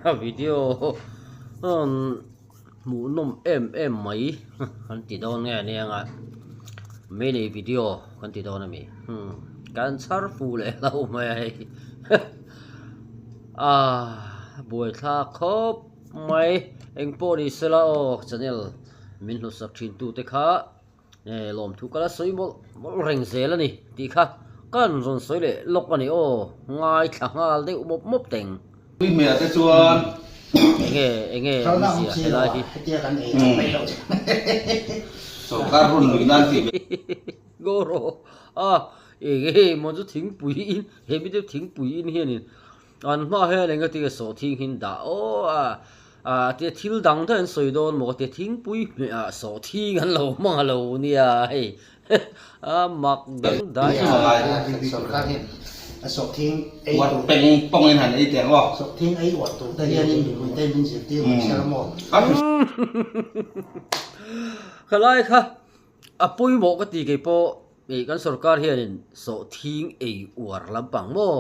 A video hmuhnawm em em mai kan ti dawn nge aniang a mini video kan ti dawn ami kan chhar fu leh lo mai a hei ah buaithlak khawp mai engpawh ni sela aw channel min hlutsak thin tu te kha. Nge lawmthu ka la sawi mawlh mawlh reng zel a ni tih kha kan rawn sawi leh lawk a ni aw, ngaithla nghal deuh mawp mawp teng. Tui hmel te chuan. Enge enge awmzia helai hi. Sorkar run lui nan tih ve. Goro a enge maw chu thingpui in he mi te thingpui in hianin An hma hian eng ati nge sawhthing hi an dah aw a, a tia thil dang daih an sawi dawn maw ka tia thingpui hmeh ah sawhthing an lo hmang a lo nia hei a mak dang dai a. Uat peng pawng in han ei teh ang aw. Khalai kha a pawimawh ka ti kei pawh. Ih kan sorkar hianin sawhthing ei uar lampang maw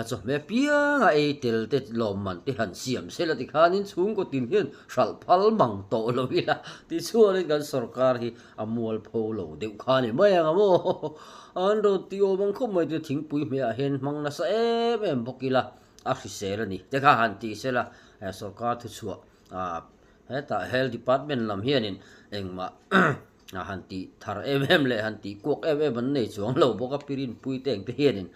chawhmeh apianga ei tel te lawmman te han siam sela tikhanin chhungkaw tin hian hralh phal mang tawh lo ila tichuanin kan sorkar hi a mualpho lo deuh kha a ni mai ang a maw an rawn ti awm ang khawp mai chu thingpui hmehah hian hmang nasa em em bawk ila a hrisel a ni te kha han ti sela sorkar thuchhuah hetah health department lam hianin engmah A han tih thar em em leh han tih kuak em em an nei chuang lo bawk a, pirin pui te engte hianin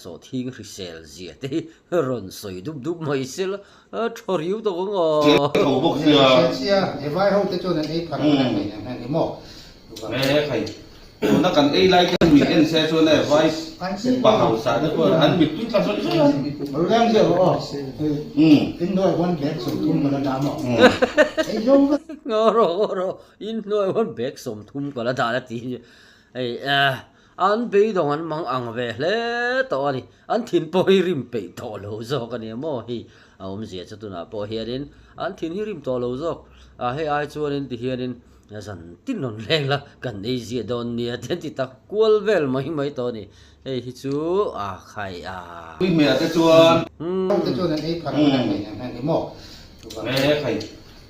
sawhthing hrisel zia te hi rawn sawi dup dup mai se la, thaw riu tawk ang aw. Tho bawk sia. Hriat sia, he vai ho te chuan an ei phar ang reng mai ang hian ni maw? E khai, tuna kan ei lai te mi en se chuan e vai pa hausa te pawh an mittui tla zawih zawih a. Reng zia rawh aw, indoor one bag 30 ka la dah maw? Ei zo vek. Ngaw rawh ngaw rawh. Inhnuai huan bag 30 ka la dan a ti hei an beidawng an mang ang ve hle tawh a ni an thin pawh hi rim peih tawh lo zawk a ni maw hei a awmzia chu tunah pawh hianin an thin hi rim tawh lo zawk a hei ai chuanin ti hianin zan tin rawn leng la kan ei ziah dawn nia te an ti tak kual vel mai mai tawh a ni hei hi chu a khai a. Tui hmel te chuan. Te chuan an ei phar ang reng mai ang hian ni maw. E khai.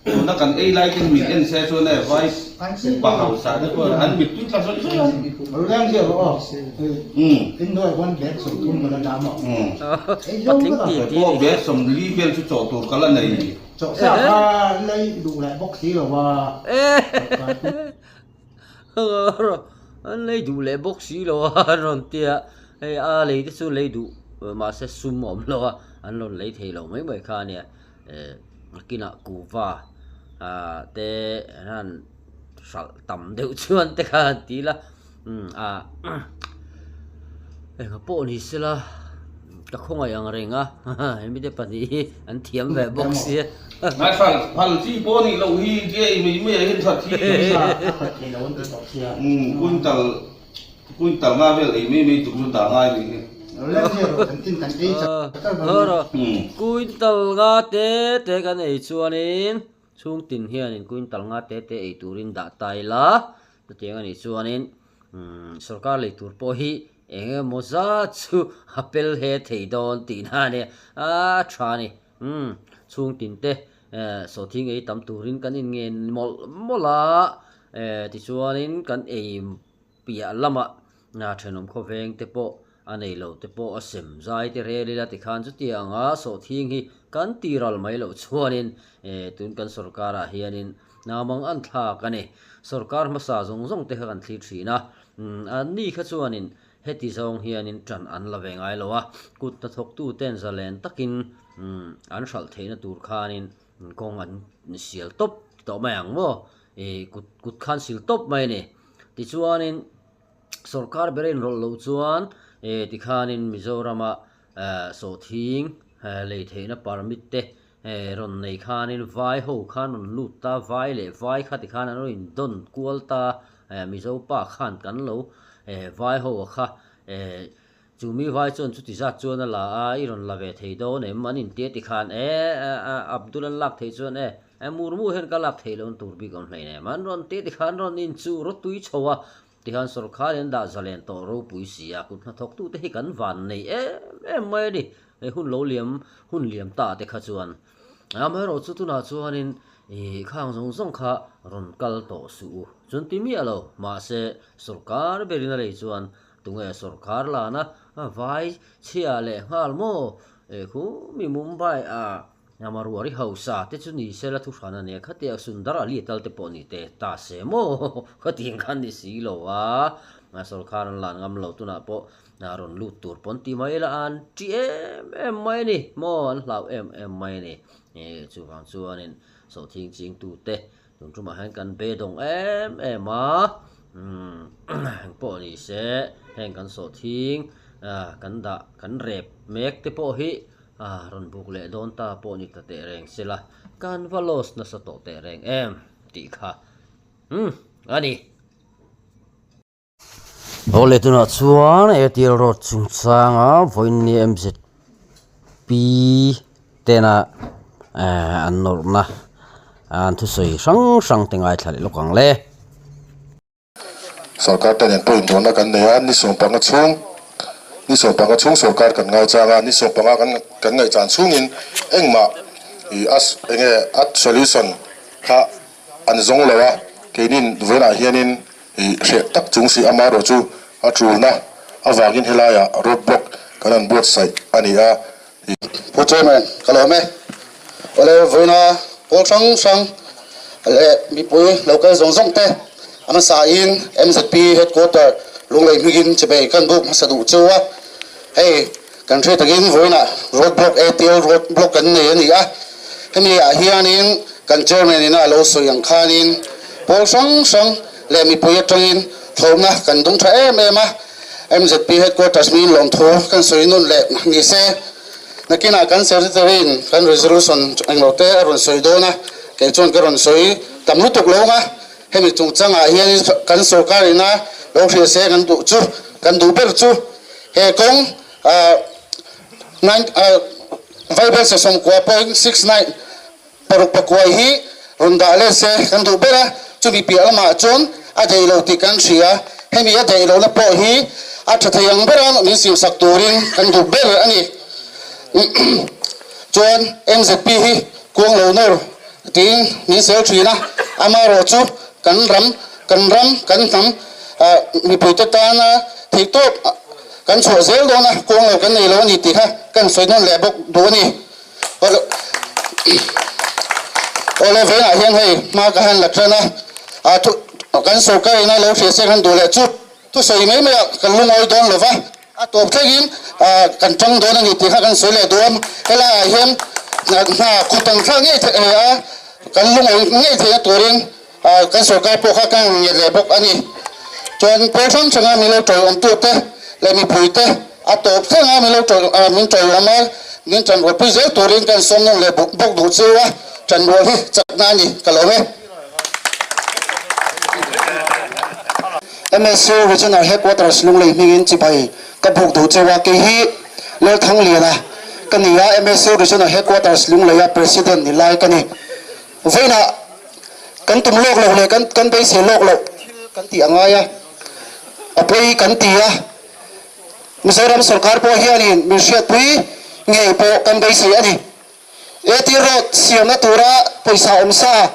Tuna kan ei lai ten min en se chuan e vai pa hausa te pawh an mittui tla zawih zawih a. Patling ti ti Pawh bag 40 vel chu chawh tur ka la nei. An lei duh leh bawk si lo a an rawn tia hei a lei te chu lei duh mahse sum a awm lo a an rawn lei thei lo mai mai kha a nia. Nakinah kuhva te hian hralh tam deuh chuan te kha an ti la engah pawh ni sela ka khawngaih ang reng a hemi te pahnih hi an thiam ve bawk sia. Hralh phal chi pawh nih loh hi tia i mai mai ah hian that hi quintal Quintal nga vel ei mai mai tum chu dah ngai nih hi. Quintal nga te te kan ei chuanin chhung tin hianin quintal nga te te ei turin dah ta ila chutiang a nih chuanin sorkar lei tur pawh hi eng emaw zat chu a pel he thei dawn tihna a nia a tha a ni chhung tin te sawhthing ei tam turin kan inngen mawlh mawlh a tichuanin kan ei piah lamah thenawm khawveng te pawh a nei lo te pawh a sem zai te rel ila tikhan chutia anga sawhthing hi kan ti ral mai loh chuanin tun kan sorkar ah hianin namang an thlak a ni. Sorkar hmasa zawng zawng te kha kan thlir thin a, an ni kha chuanin heti zawng hianin tan an la ve ngai lo a, kut hnathawktu ten zalen takin an hralh theihna tur khanin kawng an sial tawp tawh mai ang maw kut kut khan sil tawp mai a ni. Tichuanin sorkar ber a inrawlh loh chuan tikhanin Mizorama sawhthing lei theihna permit te rawn nei khanin vai ho khan rawn lut ta, vai leh vai kha tikhan an rawn indawn kual ta, Mizo pa khan kan lo vai ho a kha Chu mi vai chuan chuti zat chuan a la a, i rawn la ve thei dawn em? An intia ti khan e, Abdul an lak theih chuan e, e Murmu hian ka lak theih loh tur bik awm hlein em? An rawn tia ti khan rawn inchuh rawtui chho a, tikhan sawrkhar in dah zalen tawh ropui si a, kut hnathawktute hi kan van nei em em mai a ni, hei hun lo liam, hun liam ta te kha chuan. Amaherawhchu tunah chuanin ih khang zawng zawng kha rawn kal tawh suh u. Chuan ti miah lo, mahse sawrkar berin a lei chuan tunge sawrkar lana vai chhia leh nghal maw? Eh khu mi Mumbai ah Amaruari hausa te chu ni sela thu hran a nia, khatiang Sundar Ali tal te pawh ni te ta se maw? Khatiang khan ni si lo a, sawrkar an lan ngam lo tunah pawh rawn lut tur pawn ti mai ila an ṭi em em mai a ni maw, an hlau em em mai a ni. Chuvang chuanin sawhthing chingtute tun ṭumah hian kan beidawng em em a, engpawh ni se heng kan sawhthing kan dah kan rep mek te pawh hi A rawn buk leh dawn ta pawh ni ta teh reng se la, kan va loss nasa tawh teh reng em tih kha umm a ni. Aw le tunah chuan Airtel road chungchanga vawiin MZP tena an nawrhna an thusawi hrang hrang te ngaithla leh lawk ang le. Sorkar te nen pawh indawnna kan nei a, ni 15 chhung, ni 15 chhung sorkar kan ngaichang a, ni 15 kan kan ngaihchan chhungin engmah ih a enge a solution kha an zawng lo a, keinin vawiinah hianin ih hreh tak chung si amaherawh chu a tulna avangin helaiah road block kan han buatsaih a ni a. Pu Chairman, ka lawm e. Awle vawiina pawl hrang hrang leh mipui lo kal zawng zawng te a hmasa in MZP Headquarter Lunglei hmingin chibei kan buk hmasa duh chu a. Hei kan hriat takin vawiinah road block ATL road block kan nei a ni a. Hemi ah hianin kan Chairman ina a lo sawi ang khanin pawl hrang hrang leh mipui atangin thlawhna kan dawng tha em em a. MZP Headquarters min lawmthu kan sawi nun leh ni se, nakinah kan Secretary-in kan resolution englo te a rawn sawi dawn a, kei chuan ka rawn sawi tam lutuk lo ang a, hemi chungchangah hian kan sorkar ina lo hrilh se kan duh chu, kan duh ber chu he kawng nine Vaibel 90.69 Paruk pakuai hi rawn dah let se kan duh ber a, chumi piah lamah chuan a daih lo tih kan hria. Hemi a daih lohna pawh hi a tha thei ang bera min siamsak turin kan duh ber a ni. Chuan MZP hi kuang lo nawr tiin min sel thin a, amaherawh chu kan ram, kan ram, kan hnam mipuite tana theihtawp kan chhuah zel dawn a, kuang lo kan nei lo a ni tih kha kan sawi nawn leh bawk duh a ni. Awle vengah hian hei hma ka han la tan a, a thu kan sorkar ina lo hria se kan duh leh chu thusawi mai mai ah kan lungawi dawn lo va, a tawp thlengin kan tang dawn a ni tih kha kan sawi leh duh a, helai ah hian hna kut an thlak ngei theih a, kan lungawi ngei theihna turin kan sorkar pawh kha kan nget leh bawk a ni. Chuan pawl hrang hranga min lo tawiawm tute leh mipuite a tawp thlenga min lo min tawiawm a, min tanrualpui zel turin kan sawm nawn leh bawk duh chu a, tanrual hi chakna a ni ka lawm e. MSU Regional Headquarters Lunglei hmingin chibai ka buk duh cheu a, kei hi Lalthangliana ka ni a, MSU Regional Headquarters Lungleia President ni lai ka ni. Vawiinah kan tum lawk loh leh kan kan beisei lawk loh thil kan tih a ngai a, a pawi kan ti a, Mizoram sorkar pawh hianin min hriatpui ngei pawh kan beisei a ni. AT Road siamna tura pawisa awm sa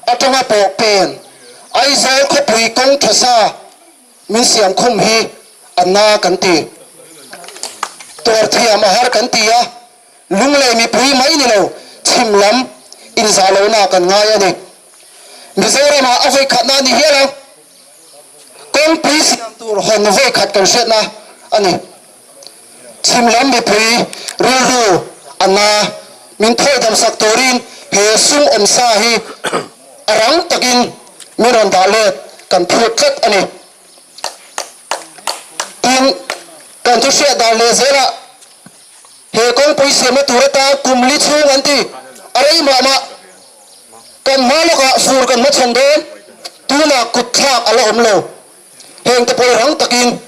atanga pawh pen Aizawl khawpui kawng tha sa min siam khum hi a na kan ti. Tuar thiam a har kan ti a. Lunglei mipui mai ni lo, chhim lam inzah lohna kan ngai a ni. Mizoramah a vawikhatna a ni hial a, kawngpui siam tur hawn vawikhat kan hriatna a ni. Chhim lam mipui rilru a na, min thawidam sak turin he sum awmsa hi a rang takin min rawn dah let kan phut tlat a ni. Tin, kan thu hriat dan leh zelah, He kawngpui siamna tur atan kum li chhung an ti a rei mah mah. Kan hma lawkah fur kan hmachhawn dawn, tunah kut thlak a la awm lo. Heng te pawh rang takin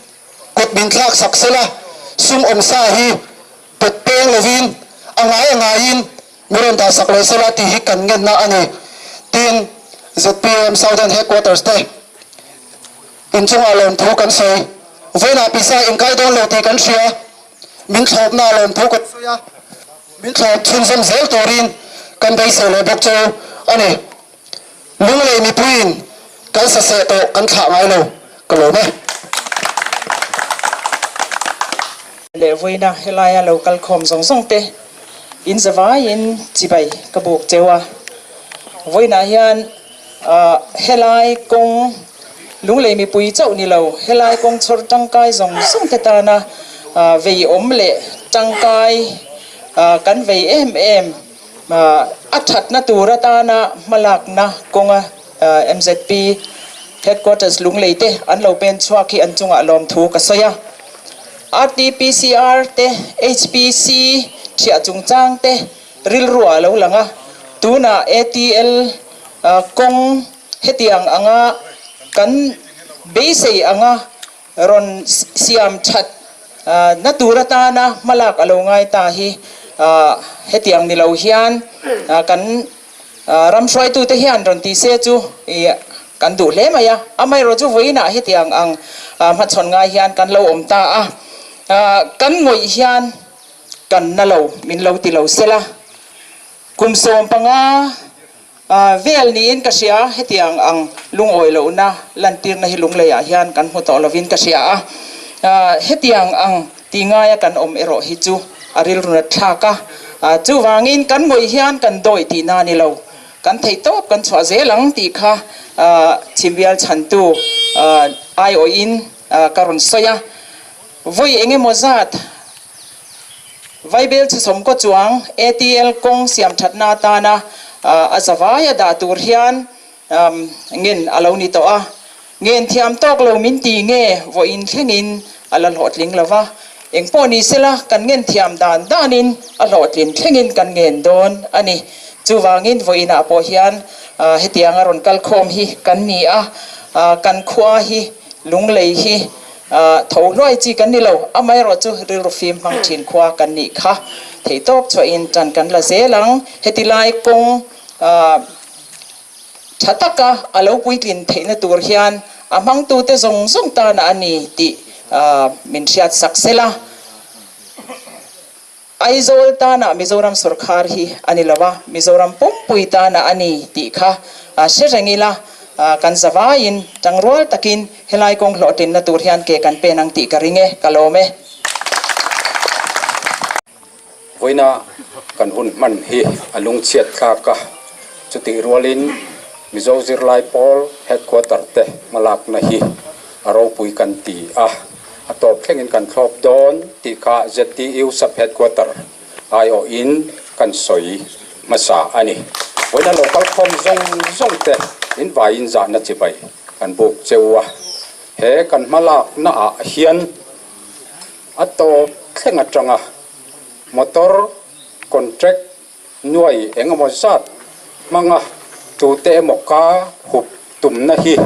kut min thlak sak sela, sum awm sa hi pawt peng lovin a ngai a ngaiin min rawn dah sak leh sela tih hi kan ngenna a ni. Tin, zpm Southern Headquarters te inchungah lawmthu kan sawi. Vawiinah pisa inkai dawn lo tih kan hria. Min thlawpna lawmthu kan sawi a, min thlawp chhunzawm zel turin kan beisei leh bawk chu a ni. Lunglei mipuiin kan saseh tawh kan thlah ngai lo, ka lawm e. Leh vawiina helaia lo kal khawm zawng zawng te in zavaiin chibai ka buk cheu a. Vawiinah hian helai kawng Lunglei mipui chauh ni lo, helai kawng chhawr tangkai zawng zawng te tana vei awm leh tangkai kan vei em em a thatna tur atana hmalakna kawnga MZP Headquarters Lunglei te an lo pen chhuak hi an chungah lawmthu ka sawi a. RTPCR te, HPC thiah chungchang te rilru ah lo lang a, tunah ATL kawng hetiang anga kan beisei anga rawn siam that na tur atana hmalak a lo ngai ta hi hetiang ni lo hian kan ram hruaitute hian rawn ti se chu kan duh hle mai a, amaherawh chu vawiinah hetiang ang hmachhawn ngai hian kan lo awm ta a, kan ngawih hian kan na lo min lo ti lo sela kum 15 Vel niin ka hria, hetiang ang lungawi lohna lantirna hi Lungleiah hian kan hmu tawh lovin ka hria a. Hetiang ang ti ngaia kan awm erawh hi chu a rilru nat thlak a. Chuvangin kan ngawih hian kan dawih tihna a ni lo, kan theihtawp kan chhuah zel ang tih kha chhimbial chhantu aiawhin ka rawn sawi a. Vawi engemaw zat Vaibel chhasawm kaw chuang ATL kawng siam thatna atana a zavai a dah tur hian ngen a lo ni tawh a. Ngen thiam tawk lo min ti nge vawiin thlengin a la hlawhtling lo va. Engpawh ni sela kan ngen thiam dan danin a hlawhtlin thlengin kan ngen dawn a ni. Chuvangin vawiinah pawh hian hetianga rawn kalkhawm hi kan ni a, kan khua hi Lunglei hi Tho hluai chi kan ni lo, amaherawh chu rilru fim hmang thin khua kan nih kha. Theihtawp chhuahin tan kan la zel ang. Heti lai kawng tha taka a lo puitlin theihna tur hian a hmangtute zawng zawng tana a ni tih min hriat sak sela. Aizawl tana Mizoram sawrkhar hi a ni lo a, Mizoram pumpui tana a ni tih kha hre reng ila, kan zavaiin tangrual takin helai kawng hlawhtlinna tur hian ke kan pen ang tih ka ring e, ka lawm e. Vawiina kan hun hman hi a lungchhiat thlak a, chutih rualin Mizo zirlai pawl headquarter te hmalakna hi a ropui kan ti a. A tawp thlengin kan thlawp dawn tih kha ZDU Sub-Headquarter aiawhin kan sawi hmasa a ni. Vawiina lo kal khawm zawng zawng te in vaiin zahna chibai kan buk cheu a. He kan hmalakna ah hian a tawp thleng atanga motor contract nuai engemaw zat hmanga tute emaw ka hup tumna hi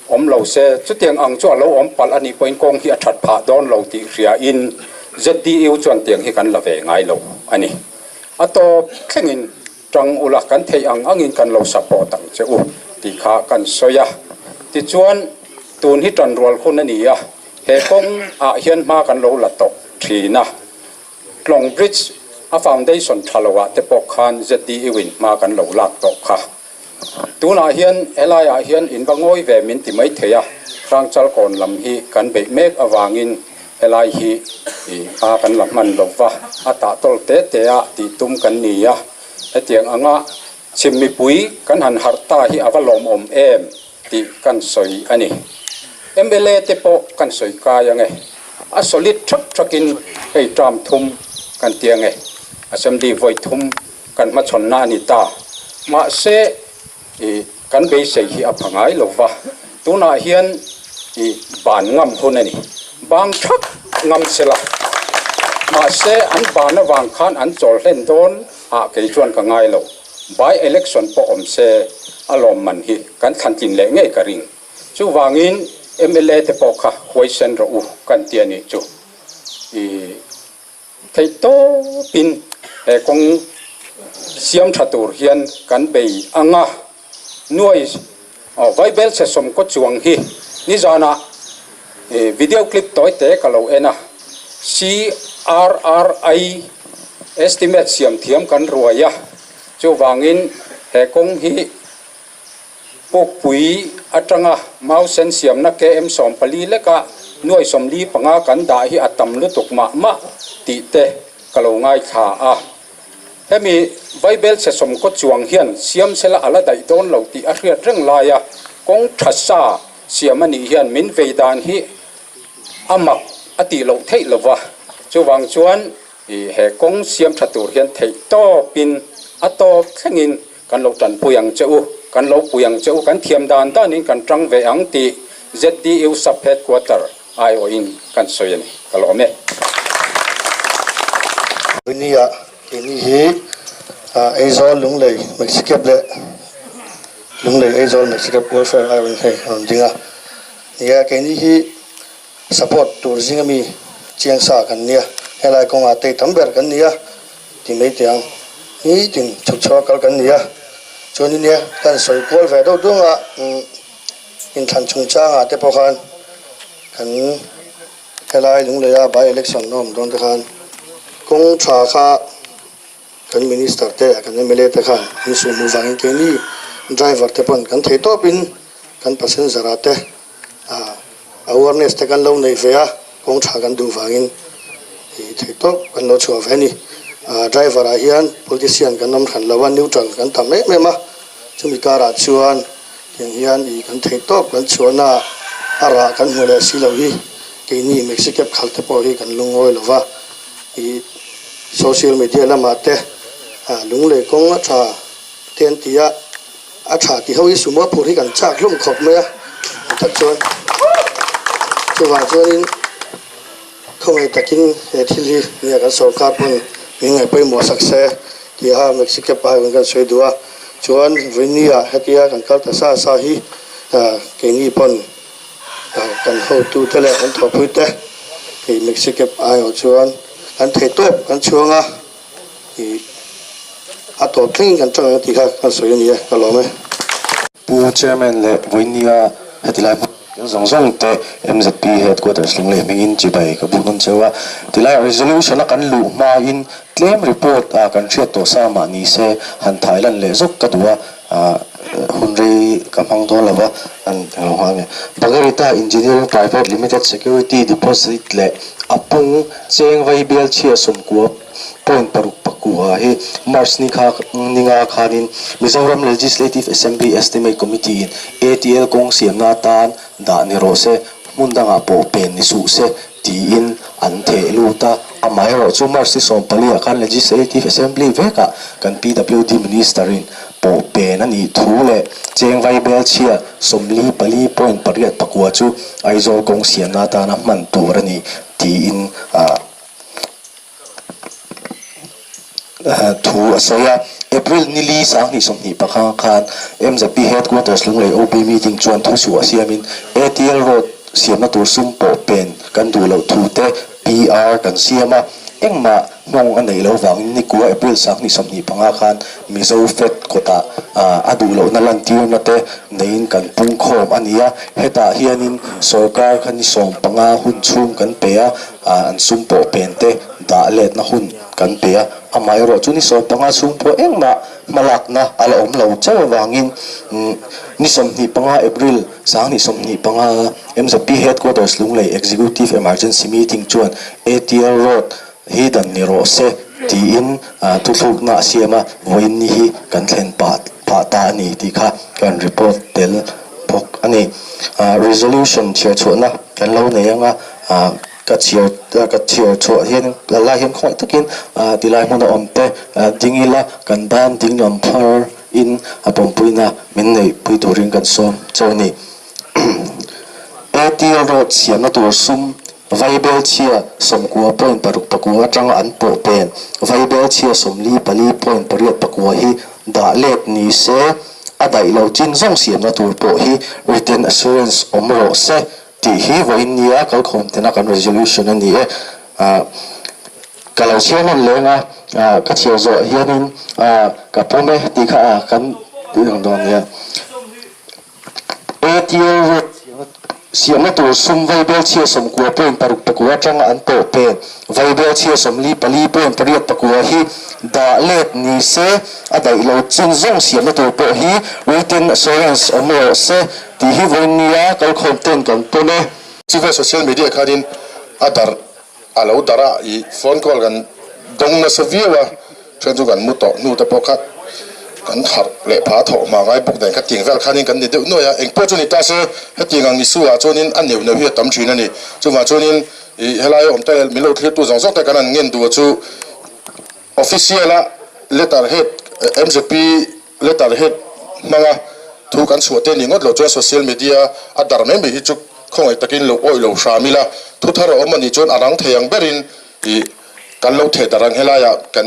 Awm lo se, chutiang ang chu a lo awm palh a nih pawhin kawng hi a that phah dawn lo tih hriain ZDU chuan tiang hi kan la ve ngai lo a ni. A tawp thlengin tang ula kan theih ang angin kan lo support ang che u tih kha kan sawi a. Tichuan, tun hi tanrual hun a ni a, he kawng ah hian hma kan lo la tawh thin a. Tlawng Bridge a foundation tha lo ah te pawh khan ZDU in hma kan lo lak tawh kha. Tunah hian helaiah hian in va ngawi ve min ti mai thei a, Hrangchalkawn lam hi kan beih mek avangin helai hi hma kan la hman lo va, a tahtawl te te a tih tum kan ni a. Hetiang anga chhim mipui kan han harh ta hi a va lawmawm em tih kan sawi a ni. Mla te pawh kan sawi kai ange, a solid thak thakin hei term thum kan ti ange, Assembly vawi thum Kan hmachhawnna a ni ta. Mahse, i kan beisei hi a pha ngai lo va, tunah hian i ban ngam hun a ni. Bang thak ngam se la. Mahse, an ban avang khan an chawl hlen dawn ah kei chuan ka ngai lo. By election pawh awm se a lawmman hi kan thlantlin leh ngei ka ring. Chuvangin mla te pawh kha huaisen rawh u kan ti a nih chu. I. Theih tawpin he kawng siam tha tur hian kan bei ang a, nuai Vaibel chhe sawmkaw chuang hi nizanah video clip tawi te ka lo en a, CRRI estimate siam thiam kan ruai a. Chuvangin he kawng hi Pukpui atanga Mausen siamna KM 14 leka nuai 45 kan dah hi a tam lutuk mah mah tih te ka lo ngaithla a. Hemi Vaibel chhe sawmkaw chuang hian siam sela a la daih dawn lo tih a hriat reng laia kawng tha sa siam a nih hian min vei dan hi a mak a tih loh theih lo va. Chuvang chuan he kawng siam tha tur hian theih tawpin a tawp thlengin kan lo tanpui ang che u, kan lo pui ang che u, kan thiam dan danin kan tang ve ang tih ZDU Sub Headquarter aiawhin kan sawi a ni. Ka lawm e. Nia, keini hi Aizawl Lunglei Maxicab leh Lunglei Aizawl Maxicab Welfare aiawhin hei a rawn ding a. Nia, keini hi support tur zinga mi chiang sa kan nia, helai kawngah tei tam ber kan ni a ti mai teh ang. Nitin chhuk chhuah kal kan ni a, chuanin nia kan sawi kual ve deuh duang a, inthlan chungchangah te pawh khan kan helai Lungleia by election a awm dawn te khan kawng tha kha kan minister te kan mla te khan min suh hmuh vangin keini driver te pawn kan thei tawpin kan passenger ah te awareness te kan lo nei ve a kawng tha kan duh vangin ih thei tawp kan lo chhuah ve a ni driver ah hian politician kan awm hran lo a neutral kan tam em em a chumi karah chuan Tiang hian ih kan theih tawp kan chhuahna a rah kan hmu leh si lo hi keini Mexicab khal te pawh hi kan lungawi lo va, ih social media lamah te lunglei kawng a tha te an ti a, a tha ti ho hi sumo phur hi kan chak hlawm khawp mai a, tak chuan chuvang chuanin Khawngaih takin he thil hi nia kan sorkar pawn min ngaih pawimawh sak se tia Mexicab aiawhin kan sawi duh a, chuan Vawini-ah hetia kan kal ta sa sa hi keini pawn kan hotute leh kan thawhpuite hei Mexicab aiawh chuan kan thei tawp kan chhuang a, ih a tawp thlengin kan tang ang tih kha kan sawi a ni e, ka lawm e. Pu Chairman leh Vawinia hetilai hmun tel zawng zawng te MZP Headquarters Lunglei hmingin chibai ka buk nawn cheu a. Tilai resolution a kan luh hmain tlem report a kan hriat tawh sa mah ni se han thai lan leh zawk ka duh a, hun rei ka hmang dawn lo va, an lo nghal nge. Bagherita Engineering Private Limited Security Deposit leh a pung cheng vai bial chhia sawmkua Point 6 pakua hi March ni kha ninga khanin Mizoram Legislative Assembly Estimate Committee in ATL kawng siamna atan dah ni rawh se, hmun dangah pawh pen ni suh se tiin an theh lut a. Amaherawh chu March ni 14 ah khan Legislative Assembly vekah kan PWD Minister in pawh pen a nih thu leh cheng vaibel chhia 44.8 pakua chu Aizawl kawng siamna atana hman tur a ni tiin a Thu a sawi a, April ni li 2025 khan MZP Headquarters Lunglei OB meeting chuan thu suah siamin ATL Road siamna tur sum pawh pen kan duh loh thu te PR kan siam a, engmah nghawng a neih loh vangin nikua April 2025 khan Mizo Fed kawtah a duh lohna lantirna te neiin kan pungkhawm a ni a, hetah hianin sorkar kha ni 15 hun chhung kan pe a. An sum pawh pen te dah letna hun kan pe a, amaherawh chu ni 15 chhung pawh engmah hmalakna a la awm lo chauh avangin ni 25 April 2025 MZP Headquarters Lunglei Executive Emergency Meeting chuan ATL Road hi dan ni rawh se tiin thuthlukna a siam a, vawiin ni hi kan thlen pah phah ta a ni tih kha kan report tel bawk a ni. Resolution chhiarchhuahna kan lo nei ang a. Ka chhiar ka chhiar chhuah hian la lai hian khawngaih takin tilai hmun a awm te ding ila kan ban ding lam phar in a pawmpuina min neih pui turin kan sawm chauh a ni. ATL road siamna tur sum Vaibel chhia 90.6 pakua atanga an pawh pen Vaibel chhia 44.8 pakua hi dah let ni se a daih lo chin zawng siamna tur pawh hi written assurance awm rawh se. Tih hi vawiin nia kalkhawm tena kan resolution a ni e. Ka lo chhiar nawn leng a, ka chhiar zawh hianin ka pawm e tih kha kan tih ang dawn nia. ATL road. Siamna tur sum vaibel chhia 90 point 6 pakua atanga an tawh pen vaibel chhia 44 point 8 pakua hi dah let ni se, a daih lo chin zawng siamna tur pawh hi written assurance awm rawh se tih hi vawiin nia kalkhawm ten kan pawm e. Civil social media khanin a dar a lo dar a, i phone call kan dawng nasa viau a, then chu kan mu tawh hnu te pawh kha kan harh leh pha thawh hma ngai bawk nen kha tiang vel khanin kan ni deuh nuai a. Engpawh chu ni ta se, hetiang ang issue ah chuanin a neuh neuh hi a tam thin a ni. Chuvang chuanin i helai awm te leh min lo thlir tu zawng zawng te kan han ngen duh chu official a letter head MZP letter head hmanga thu kan chhuah te ni ngawt lo chuan social media a dar mai mai hi chu khawngaih takin lo awih lo hram ila, thu thar a awm a nih chuan a rang thei ang berin i kan lo theh dar ang. Helaiah kan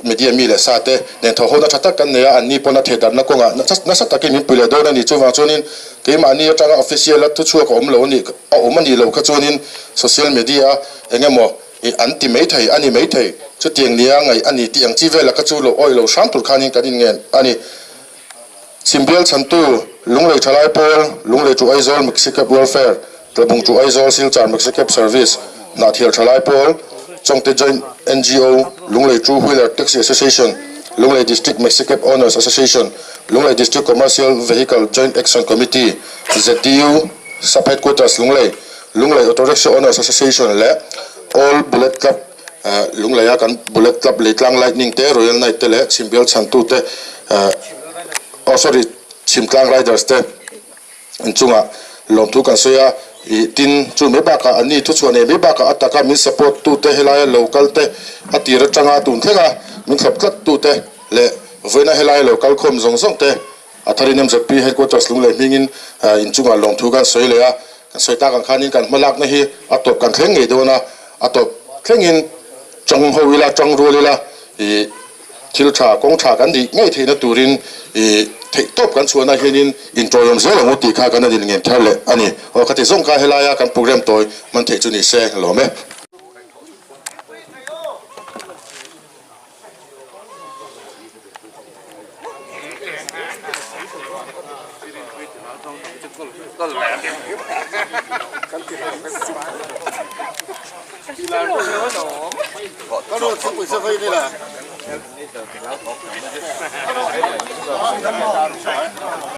media mi leh sa te nen thaw hona tha tak kan nei a, an ni pawn a theh darna kawngah nasa takin min pui leh dawn a ni. Chuvang chuanin keimahni atanga official a thuchhuak a awm lo a nih a awm a nih loh kha chuanin social media engemaw i an ti mai thei a ni mai thei, chutiang nia ngaih a ni tih ang chi vela kha chu lo awih lo hram tur khanin kan inngen a ni. Chhimbial chhantu Lunglei Thalai Pawl, Lunglei to Aizawl Maxi Cab Welfare, Tlabung to Aizawl Silchar Maxi Cab Service, Hnahthial Thalai Pawl, Chawngte Joint NGO, Lunglei Two Wheeler Taxi Association, Lunglei District Maxi Cab Owners Association, Lunglei District Commercial Vehicle Joint Action Committee, ZDU Sub Headquarters Lunglei, Lunglei Auto Rickshaw Owners Association leh All Bullet Club Lungleia kan Bullet Club Leitlang Lightning te, Royal Knight te leh Chhimbial chhantu te, oh sorry, Chhimtlang Riders te inchungah lawmthu kan sawi a. Ih tin chu mai bakah an ni thuchhuah nei mai bakah a taka min support tu te helaia local te a tir atanga tun thlenga min thlawp tlat tu te leh vawiina helaia local khawm zawng zawng te a tharin MZP headquarters Lunglei hmingin inchungah lawmthu kan sawi leh a. Kan sawi tak ang khanin kan hmalakna hi a tawp kan thleng ngei dawn a, a tawp thlengin tang ho ila, tang rual ila, ih thil tha, kawng tha kan nih ngei theihna turin ih theih tawp kan chhuahna hianin intawiawm zel ang u tih kha kan han inngen thar leh a ni. Aw khati zawng kha helaia kan program tawi hman theih chu ni se lawm e.